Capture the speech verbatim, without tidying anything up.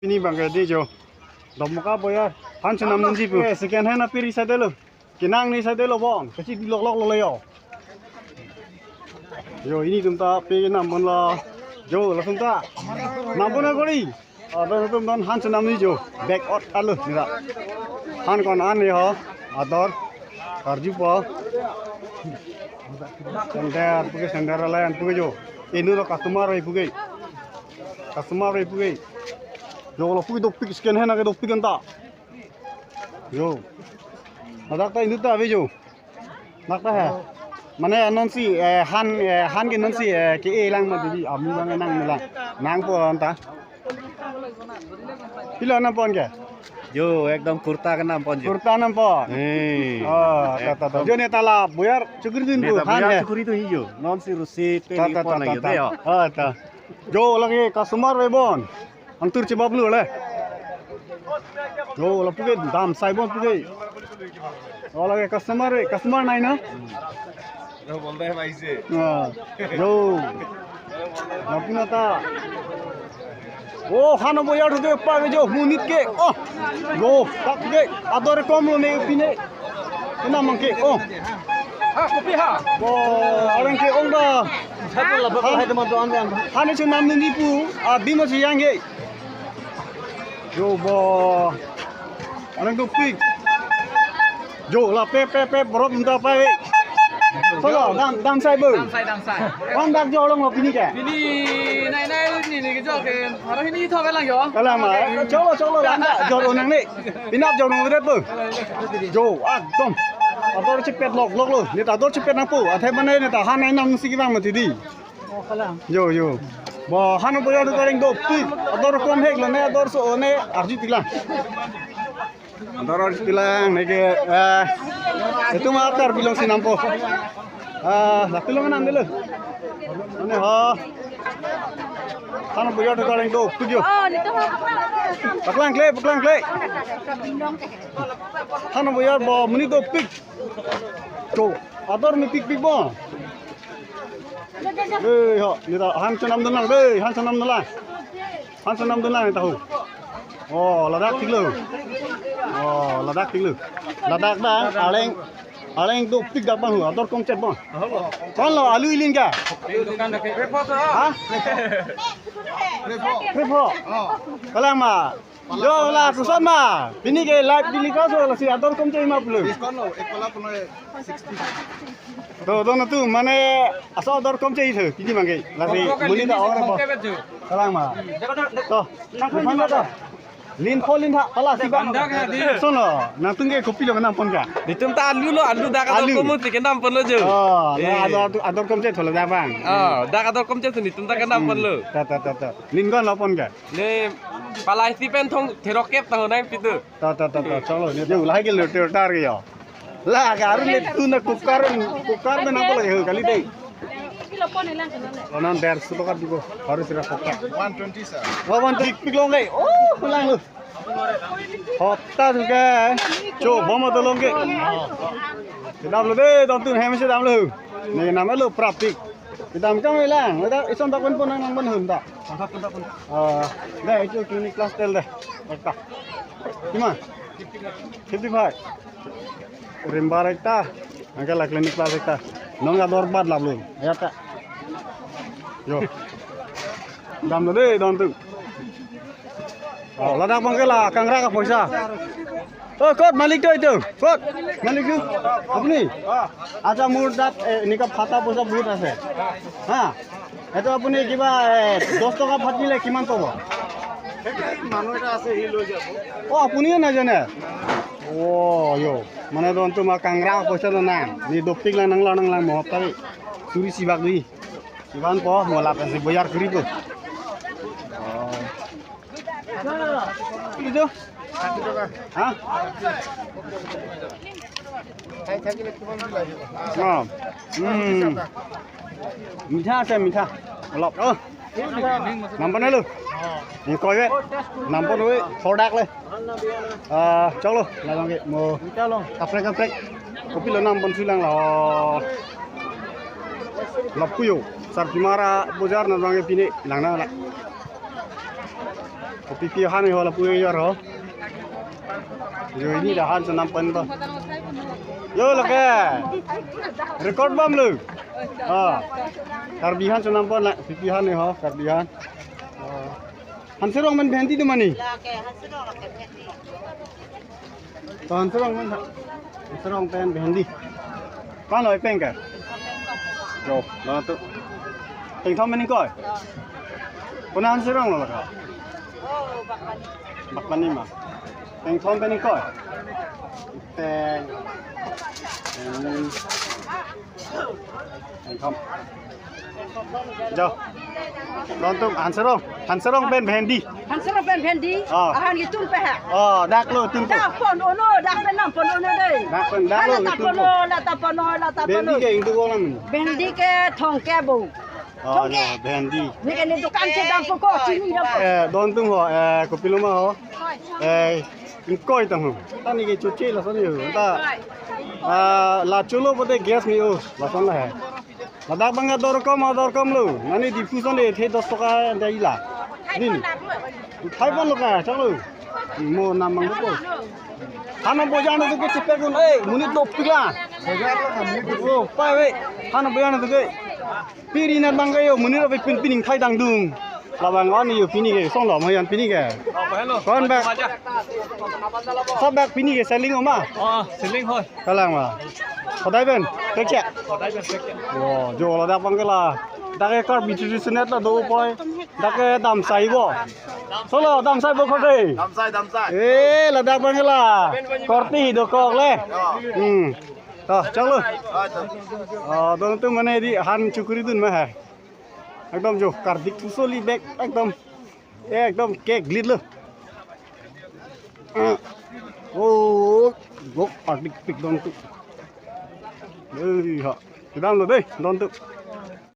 Pini bang ke di jo. Domoka boyar. Han chenam nunji pu. Eh, second hand api ri sa delo. Kenang ni sa delo bon. Kachidi loklok lo yo. Jo, ilitum ta pe nam bon lo. Jo, latum ta. Nam bon kori. Ador atum don han chenam nunji jo. Back out alo nira. Han ko-an ni ho. Ador. Karju po. Sender puke, sender alai an puke jo. Inut lo customer ave puke. Customer ave puke. Jo, lapu ke dopik, second hand ke dopik anta. Jo. Ladak ta inut ta ave jo. Dak ta he. Mane non si, eh, han, eh, han ke non si, eh, ke-e lang ma didi, amu lang nang lang. Nangpo anta. Pilo nam pon ke? Jo, ekdom kurta kenam pon jo. Kurta nam pon. Eh. Oh, ta, ta, ta. Jo, neta la boyar chukuri dun. Neta ko, han boyar he. Chukuri dun hi jo. Non si rusi pe ta, ta, pon ta, lang ta, jo, ta. De yo. Oh, ta. Jo, lake customer ave bon. Angtur chebap lo le. Jo, lapu ke dam sai bon puke. Oh, lake customer ave, customer nai na? Lo bolta hai bhai se. Ah, jo. Lapu neta. Oh, hano boyar thuke pa ke jo, monit ke. Oh. Jo, tak ke. Ador kom lo ne pine. Kenam mang ke. Oh. Ha, kopi ha. Oh, areng ke ong da. Satu lah, berapa hai teman tuan yang? Hano chenam nunji pu, ah, bimo si yang ke. Jo bo. Areng dopik. Jo, la pe, pe, pe, borok minta pa ve. Solo, dam, dam sai bo. Dam sai, dam sai. Wan dak jo long lo pini ke? Pini nai nai ni ni ke jo ke. Haro hini tho ke lang jo. Kalang ma. Cholo, cholo, lang dak jo lo nang ni. Pinap jo nong vet po. Jo, ekdom. Ador chepet lok, lok lo. Neta ador chepet nangpo. Athe mane neta han nai nang si kevang mati di. Oh, kalang. Jo, jo. Bo, hano boyar tu kareng dopik. Ador kom hek lo ne, ador so ne, arju tilang. Ador arju tilang, ne ke, eh, itum akar bilang si nampo. Ah, la pilong nam delo. Ane ha. Hano boyar tu kareng dopik jo. Oh, nito ha. Paklang kle, paklang kle. Hano boyar bo, monit dopik. Jo, ador mepik pik bo. Hei, ho, neta han chenam dun lang, hei, han chenam dun lang. Han chenam dun lang, neta ho. Oh, ladak tik lo. Oh, ladak tik lo. Ladak da, areng, areng dopik dak bang ho, ador kom chet bang. Kon lo, alu ilin ke? Ha? Prepo. Kalang ma. Jo, la koson ma. Pini ke live telecast lo, lasi ador kom chet ma pulo. Discount lo, ek pala puno sixty. To, to na tu, mane, aso ador kom chet tho, pini mangke. Lasi, muli ta or bo. Kalang ma. To, nang pun to. Lin pho lin tha, pala si bang. Son lo, nangtum ke kopi lo kenam pon ke? Netum ta alu lo, alu dak ador kom chet kenam pon lo jo. Oh, eh. Ador, ador kom chet tho lo dak bang. Oh, dak ador kom chet netum ta kenam pon lo. Ta, ta, ta, ta. Lin kon lo pon ke? Ne palai si pen thong therok kep tahun nai pitu. Ta, ta, ta, ta, cholo, ne jo lahai ke lo ter tar ke yo. La, garu ne tu na kukar, kukar me nangpo lagi ho, kali dei. Lo nan der su toka dibo, harus sira kukar. One twenty, sir. Wa, one twenty pik long ke. Oh, pulang lo. Hota tu ke. Cho, bom to long ke. Kedam lo dei, dam tu hem si dam lo. Ne nam lo prapik. Kedam kam lang, ada ison tak pun pun nang pun hun tak. Ah, dei, itu clinic plus tel dei. Ekta. Kiman? Fifty-five. Rimbar ekta. Angke la clinic plus ekta. Nong ador bat lap lo. Ya ta. Jo. Dam lo dei, dam tu. Oh, ladak bang ke la kangra ka poisa. Oh, kok malik tu itu. Kok malik tu. Apni? Acha, mur dat, eh, ini ka phata poisa bahut ase. Ha? Itu apni kiba, eh, dos toka phat dile kiman pabo? Manu ekta ase, hi loi jabo. Oh, apni na jane? Oh, jo. Mane don tu ma kangra poisa lo na. Ne dopik lang nang lang nang lang mo tari. Suri sibak dei. Ivan po, mo lapen si boyar kuri po. Oh. Itu? Ha? Oh. Hmm. Mitha ase, mitha. Olop. Oh. Nam pon lo. Ni koi ve. Nam pon ve. Sodak le. Ah, chok lo. Lalang ke mo. Kaprek kaprek. Kopi lo nam pon si lang lo. Lapu jo. Sarpimara bojar nang ke pine lang na la. Pipi han ho lapu ejor ho. Jo, pini dak han chonam ponpo. Jo, lake. Record bomlo. Ah. Karbi han chonam pon la. Pipi han ho, Karbi han. Ah. Han serong pen bhendi do mane. To han serong pen, han serong pen bhendi. Ko-an lo epeng ke? Jo, lo tu. Tengthom pen ingkoi. Ko-an han serong lo lake? Bakpani ma. Tengthom pen ingkoi. Teng. Teng. Tengthom. Jo. Don atum, han serong. Han serong pen bhendi. Han serong pen bhendi. Ah. Han itum pe ha. Oh, dak lo itum pe. Dak pon-o non, dak pen nam pon-o non dei. Dak pen, dak lo itum pe. Lata pon-o, lata pon-o, lata pon-o. Bhendi ke ingduk ong nang? Bhendi ke thomkep bo. Oh, thomkep. Bhendi. Neke ne dukan chedampo ko, chini dampo. Eh, don atum ho, eh, kopilo ma ho. Eh, ingkoi tang ho. Ta neke choche lason ho. Ta, ah, la cholo pote gas me-o, lason la he. Ladak abang ke dorkom, dorkom lo. Mane Diphu ason le the dos toka anta ila. Nini. Thai pon lo ka, chang lo. Mo nam mang ko. Han bojan tu ke chepek dun. Eh, monit dopik la. Oh, pai ve. Han bojan tu ke. Piri nat abang ke jo, monit ave pin pin ingthai dangdung. Labang ko-an jo pini ke, song lo mo yan pini ke. Ko-an bak. Sab bak pini ke selling o ma? Oh, selling ho. Kalang ma. Hodai pen, pekchek. Hodai pen pekchek. Oh, jo ladak abang ke la. Dak ke Karbi traditional la do poi. Dak ke damsai bo. Solo damsai bo khode. Damsai, damsai. Eh, ladak abang ke la. Korte dokok le. Hmm. To, chang lo. Ah, to. Oh, don atum mane di han chukri dun ma hai. Ekdom jo, kardik pusoli bek, ekdom. Ekdom kek glit lo. Ah. Oh, gok kardik pik don atum. Dei ha. Kedam lo dei, don atum.